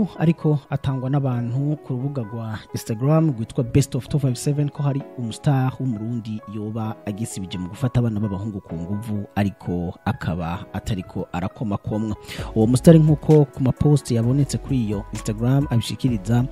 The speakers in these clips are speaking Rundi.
Amakuru ariko atangwa n'abantu ku rubuga rwa Instagram rwitwa Best of 257 ko hari umustar w'Umurundi yoba agisibije mu gufata abana b'abahungu ku nguvu, ariko akaba atariko arakoma komwa. Uwo mustar, nk'uko ku mapost yabonetse kuri iyo Instagram abishikiriza,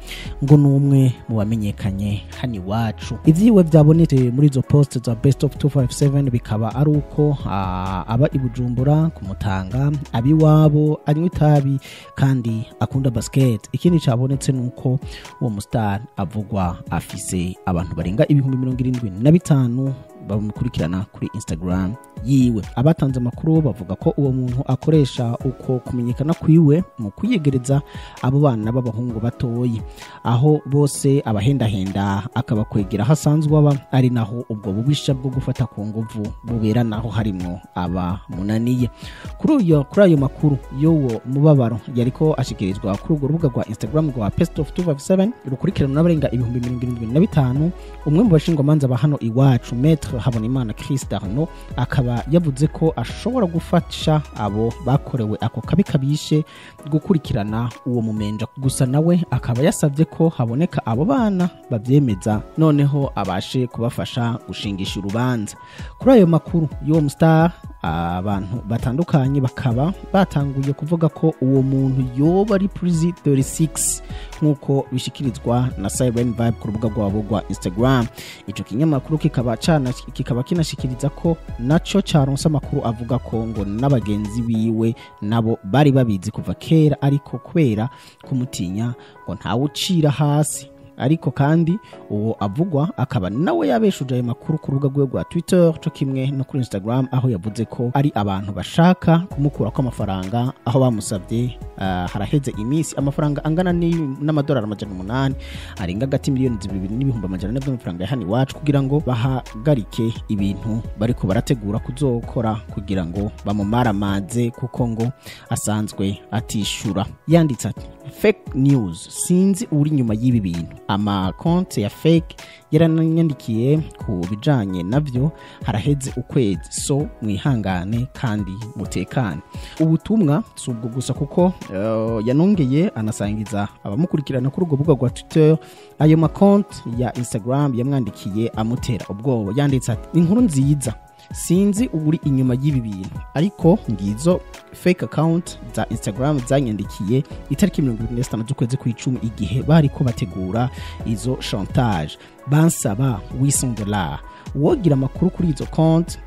ngo n'umwe mu bamenyekanye hano iwacu. Ivyiwe vyabonetse muri izo post za Best of 257 bikaba ari uko aba i Bujumbura kumutanga, abiwabo, anywa itabi kandi akunda basket. Ikindi cabonetse nuko uwo mustar avugwa afise abantu barenga 75,000 bamukurikirana kuri Instagram yiwe. Abatanze amakuru bavuga ko uwo muntu akoresha uko kumenyekana kwiwe mu kwiyegereza abo bana b'abahungu batoyi, aho bose abahendahenda akabakwegera aho asanzwe aba, ari naho ubwo bubisha bwo gufata ku nguvu bubera, naho harimwo abamunaniye. Kuri ayo makuru y'uwo mubabaro yariko ashikirizwa kuri urwo rubuga rwa Instagram rwa Best of 257 rukurikiranwa n'abarenga 75,000, umwe mu bashingwamanza ba hano iwacu, Maître Habonimana Chris Darno, akaba yavuze ko ashobora gufasha abo bakorewe ako kabi kabishe gukurikirana uwo mumenja. Gusa nawe akaba yasabye ko haboneka abo bana bavyemeza, noneho abashe kubafasha gushingisha urubanza. Kuri ayo makuru y'uwo mustar, abantu batandukanye bakaba batanguye kuvuga ko uwo muntu yoba ari Prezi 36, nk'uko bishikirizwa na Siren Vibe ku rubuga rwabo rwa Instagram. Ico kinyamakuru kikaba kinashikiriza ko naco caronse amakuru avuga ko ngo n'abagenzi biwe nabo bari babizi kuva kera, ariko kubera kumutinya ngo ntawucira hasi. Ariko kandi uwo avugwa akaba nawe yabeshuje ayo makuru ku rubuga rwe rwa Twitter co kimwe no kuri Instagram, aho yavuze ko ari abantu bashaka kumukurako amafaranga, aho bamusabye haraheze iminsi amafaranga angana n'amadolari 800 arenga hagati 2,400,000 by'amafaranga ya hano iwacu, kugira ngo bahagarike ibintu bariko barategura kuzokora kugira ngo bamumaramaze, kuko ngo asanzwe atishura. Yanditse ati: "Fake news, sinzi uri inyuma y'ibi bintu. Amakonte ya fake yaranyandikiye ku bijanye navyo haraheze ukwezi, so mwihangane kandi mutekane." Ubutumwa si ubwo gusa, kuko yanongeye anasangiza abamukurikirana kuri urwo rubuga rwa Twitter ayo makonte ya Instagram yamwandikiye amutera ubwoba. Yanditse ati: "Inkuru nziza, sinzi uri inyuma y'ibi bintu, ariko ngizo fake account za Instagram zanyandikiye itariki 25 z'ukwezi kw'icumi, igihe bariko bategura izo chantage, bansaba $800. Uwogira amakuru kuri izo konti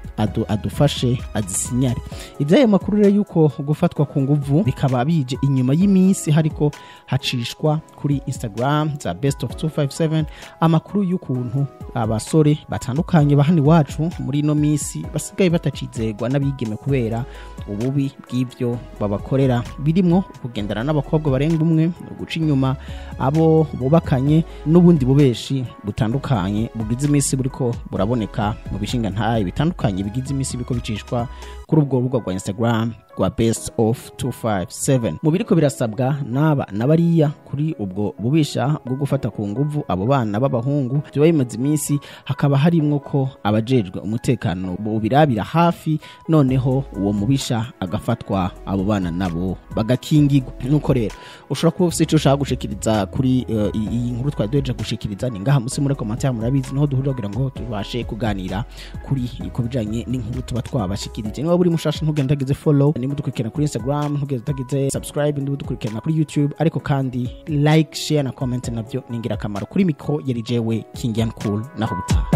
adufashe azisinyare." Iby'ayo makuru rero yuko gufatwa ku nguvu bikaba bije inyuma y'iminsi hariko hacishwa kuri Instagram za Best of 257 amakuru y'ukuntu abasore batandukanye ba hano iwacu muri ino minsi basigaye batacizegwa n'abigeme kubera ububi bw'ibyo babakorera, birimwo kugendana n'abakobwa barenga umwe, guca inyuma abo bubakanye n'ubundi bubeshi butandukanye bugize iminsi buriko buraboneka mu bishinga ntaye bitandukanye bigize iminsi biriko bicishwa kuri ubwo rubuga rwa Instagram rwa Best of 257. Mu biriko birasabwa n'aba n'abariya kuri ubwo bubisha bwo gufata ku nguvu abo bana b'abahungu byoba bimaze iminsi, hakaba harimwo ko abajejwe umutekano bobirabira hafi, noneho uwo mubisha agafatwa, abo bana nabo bagakingirwa. Nuko rero ushobora kuba ufise ico ushaka gushikiriza kuri iyi nkuru twari duhejeje gushikiriza, ni ngaha musi muri commentaire, murabizi niho duhurira kugira ngo tubashe kuganira kuri ku bijanye n'inkuru tuba twabashikirije. Niba uri mushasha, ntugende utagize follow. Niba udukurikirana kuri Instagram, ntugende utagize subscribe. Niba udukurikirana kuri YouTube, ariko kandi like, share na comment navyo ni ingirakamaro. Kuri micro yari jewe King Cool, naho butaha.